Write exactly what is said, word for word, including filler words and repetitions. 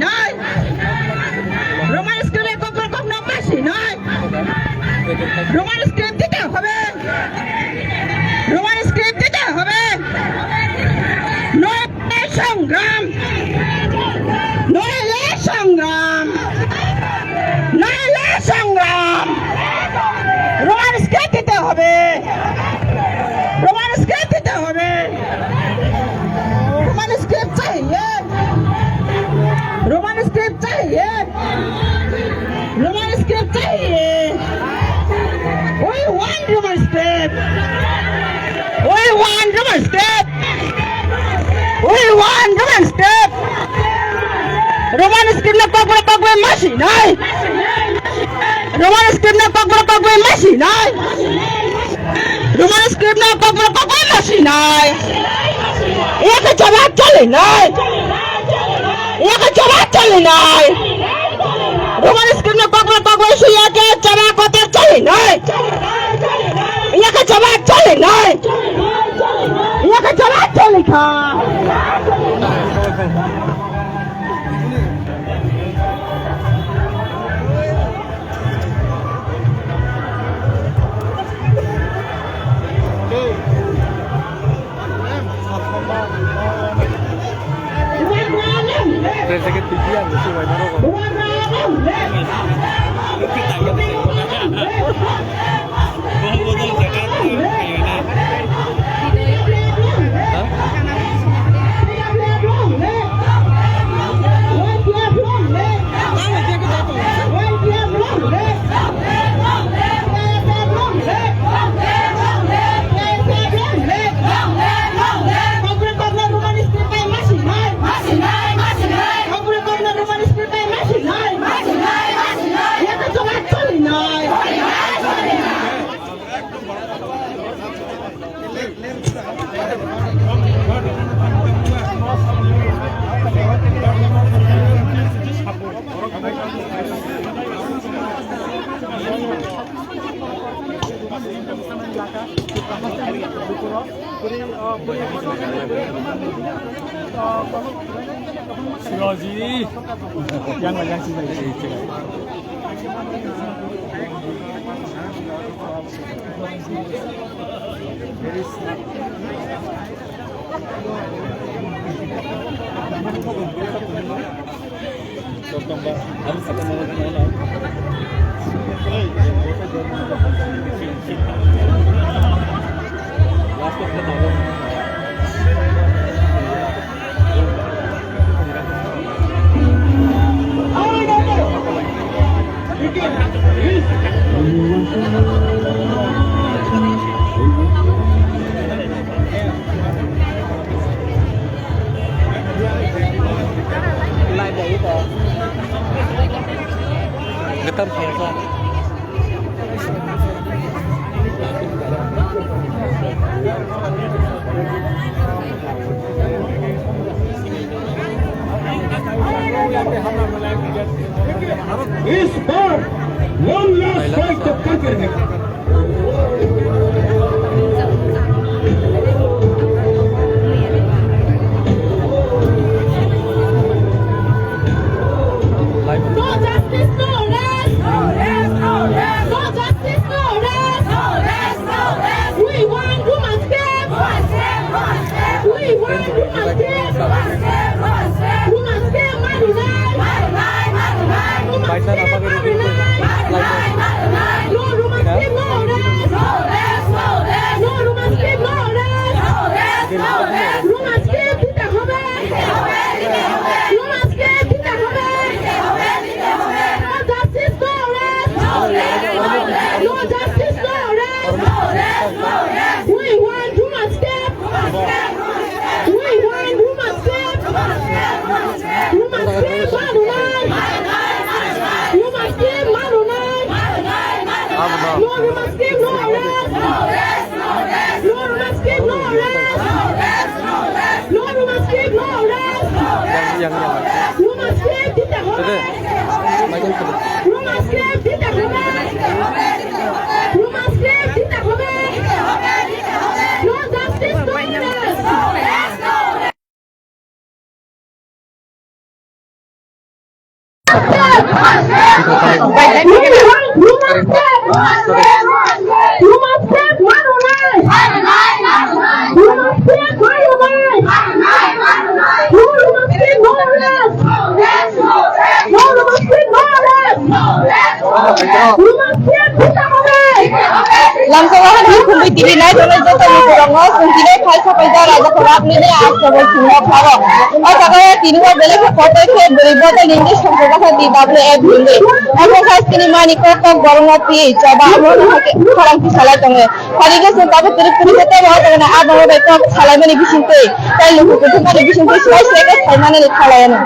নাই। Roman script-এ কখনো কখনো মাসি নাই। Roman script দিতে হবে। Roman script দিতে হবে। নইলে সংগ্রাম। নইলে সংগ্রাম। নইলে সংগ্রাম। Roman script দিতে হবে। Roman script দিতে হবে। Roman script চাইয়ে। Roman script চাইয়ে। Roman script চাইয়ে। We want Roman script. We want Roman script. We want Roman script. Roman script na kokbra kokbra masi nai. Roman script na kokbra kokbra masi nai. Roman script na kokbra kokbra masi nai. Iya ke coba coli nai. Iya ke coba coli nai. Roman script na kokbra kokbra suya ke coba kotor coli nai. Iya ke coba coli nai. Iya ke coba coli kha. Siroji. Yang lah, yang sih. Getar kaya sa. इस बार one last fight तो करके रहेगा। No justice, no rest. No rest, no rest. No justice, no rest. No rest, no rest. We want women's camp. Women's camp, women's camp. We want women's camp. Women's camp, women's camp. Women's camp, mari nai. Mari nai, mari nai. Women's camp, mari nai. Mari nai, mari nai. No women's camp, no rest. No rest, no rest. No women's camp, no rest. No rest, no rest. Women's camp দিতে হবে। দিতে হবে, দিতে হবে। Women's camp দিতে হবে। দিতে হবে, দিতে হবে। No justice, no rest. No rest, no rest. No justice, no rest. No rest, no rest. We want women's camp. We want women's camp. Women's camp, women's camp. Women's camp, mari nai. Mari nai, mari nai. Women's camp, Lamsao hwnwi khumui tini nai tongo joto lukurokno chwng tini phai sapaijak rajakhor abnini aswk swngo khlago. O jaga o tini o belai khe kotor khe bwrwi bodol nini songkha di W F hinwi. Abo hai tini mani kok kok borokno twi choba abo no hai khe khorang tisalai tongo. Phani khe chwng tabuk kwrwk kwrwk khe tei bo tongna abo bai kok salaimani bisingtwi tei luku kuthumani bisingtwi swlai swlai khe saimani khalaiano.